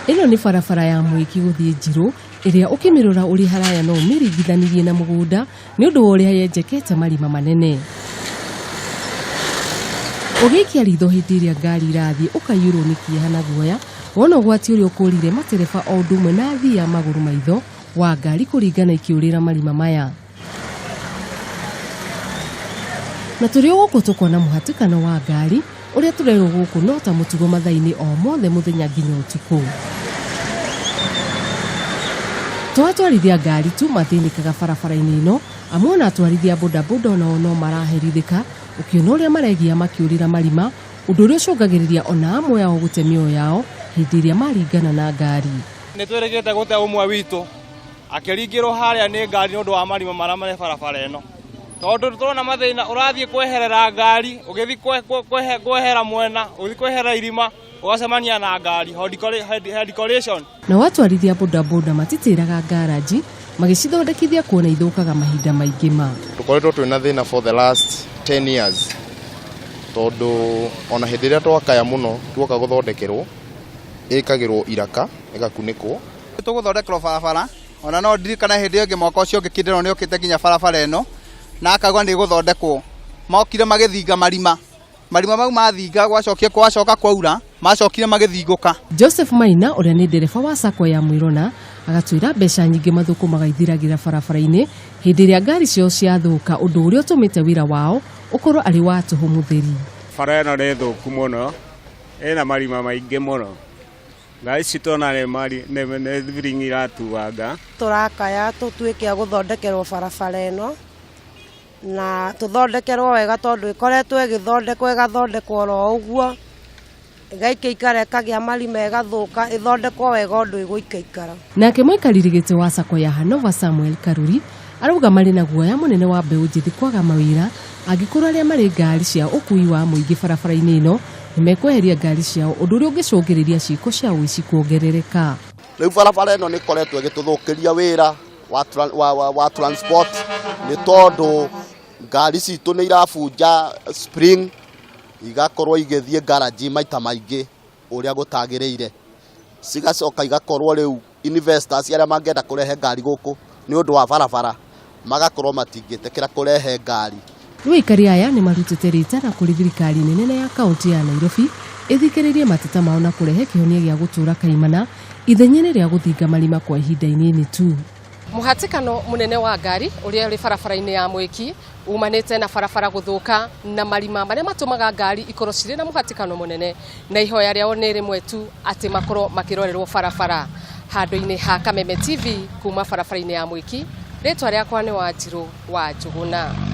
Ĩno nĩ barabara ya Mwĩki gũthiĩ Njirũ ĩrĩa ũkĩmĩrora ũrĩ haraya no ũmĩringithanirie na mũgũnda nĩ ũndũ wa ũrĩa yenjekete marima manene. Ũgĩikia ritho hĩndĩ ĩrĩa ngari irathiĩ ũkaiyũrwo nĩ kĩeha na guoya wona ũgwati ũrĩa ũkũrire matereba o ũndũ ũmwe na athii a magũrũ maitho wa ngari kũringana ikĩũrĩra marima maya. Na tũrĩ o gũkũ tũkona mũhatĩkano wa ngari ũrĩa tũrerwo gũkũ no ta mũtugo mathaa-inĩ o mothe mũthenya nginya ũtukũ. To atwarithia ngari tu mathĩnĩkaga barabara-inĩ ĩno, amu ona atwarithia bodaboda onao no maraherithĩka ũkĩona ũrĩa maregia makĩũrĩra marima, ũndũ ũrĩa ũcũngagĩrĩria ona amwe ao gũte mĩoyo yao hĩndĩ ĩrĩa maringana na ngari. Nĩ twĩrĩgĩte gũte ũmwe witũ akĩringĩrwo harĩa nĩ ngari nĩ ũndũ wa marima marĩa marĩ barabara ĩno, tondũ tũrona mathĩna, ũrathiĩ kweherera ngari, ũgĩthiĩ kwehera mwena, ũgĩthiĩ kwehera irima, ũgacemania na ngari, head collision. Nao atwarithia bodaboda matitĩraga ngaranji magĩcithondekithia kuona ithũkaga mahinda maingĩ ma. Tũkoretwo twĩna thĩna for the last 10 years tondũ ona hĩndĩ ĩrĩa twakaya mũno tuoka gũthondekerwo ĩkagĩrwo iraka ĩgakunĩkwo. Tũgũthondekerwo barabara ona no ndirikane hĩndĩ ĩyo ĩngĩ mwaka ũcio ũngĩ Kĩndĩro nĩ okĩte nginya barabara ĩno na akauga nĩ ĩgũthondekwo. Mokire magĩthinga marima, marima mau mathinga gwacokire gwacoka kwaura macokire magĩthingũka. Joseph Maina ũrĩa nĩ ndereba wa sacco ya Mwĩrona agatwĩra mbeca nyingĩ mathũkũmaga ithiragĩra barabara-inĩ hĩndĩ ĩrĩa ngari ciao ciathũka ũndũ ũrĩa ũtũmĩte wĩra wao ũkorwo arĩ wa tũhũ mũtheri. Bara ĩno nĩ thũku mũno, ĩna marima maingĩ mũno. Ngari citũ ona nĩ thibiringi iratuanga. Tũrakaya tũtuĩke a gũthondekerwo barabara ĩno na tũthondekerwo wega tondũ ĩkoretwo ĩgĩthondekwo ĩgathondekwo oro ũguo, ĩgaikaikara ĩkagĩa marima ĩgathũka, ĩthondekwo wega ũndũ ĩgũikaikara. Nake mũikarĩri gĩtĩ wa sacco ya Hanova Samuel Karuri arauga marĩ na guoya mũnene wa mbeũ njĩthĩ kwaga mawĩra angĩkorwo arĩa marĩ ngari cia ũkui wa mũingĩ barabara-inĩ ĩno nĩ mekweheria ngari ciao ũndũ ũrĩa ũngĩcũngĩrĩria ciĩko cia ũici kuongerereka. Rĩu barabara ĩno nĩ ĩkoretwo ĩgĩtũthũkĩria wĩra wa transport nĩ tondũ ngari citũ nĩ irabunja spring igakorwo igĩthiĩ garage maita maingĩ ũrĩa gũtagĩrĩire, cigacoka igakorwo rĩu investors arĩa mangĩenda kũrehe ngari gũkũ nĩ ũndũ wa barabara magakorwo matingĩtĩkĩra kũrehe ngari. Rĩu aikari aya nĩ marutĩte rĩtana kũrĩ thirikari nene ya kaunti ya Nairobi ĩthikĩrĩrie mateta mao na kũrehe kĩhonia gĩa gũtũũra kaimana ithenya-inĩ rĩa gũthinga marima kwa ihinda inini tu. Mũhatĩkano mũnene wa ngari ũrĩa ũrĩ barabara-inĩ ya Mwĩki umanĩte na barabara gũthũka na marima marĩa matũmaga ngari ikorwo cirĩ na mũhatĩkano mũnene, na ihoya rĩao nĩ rĩmwe tu atĩ makorwo makĩrorerwo barabara. Handũ-inĩ ha Kameme TV kuma barabara-inĩ ya Mwĩki, rĩtwa rĩakwa nĩ Wanjirũ wa Njũgũna.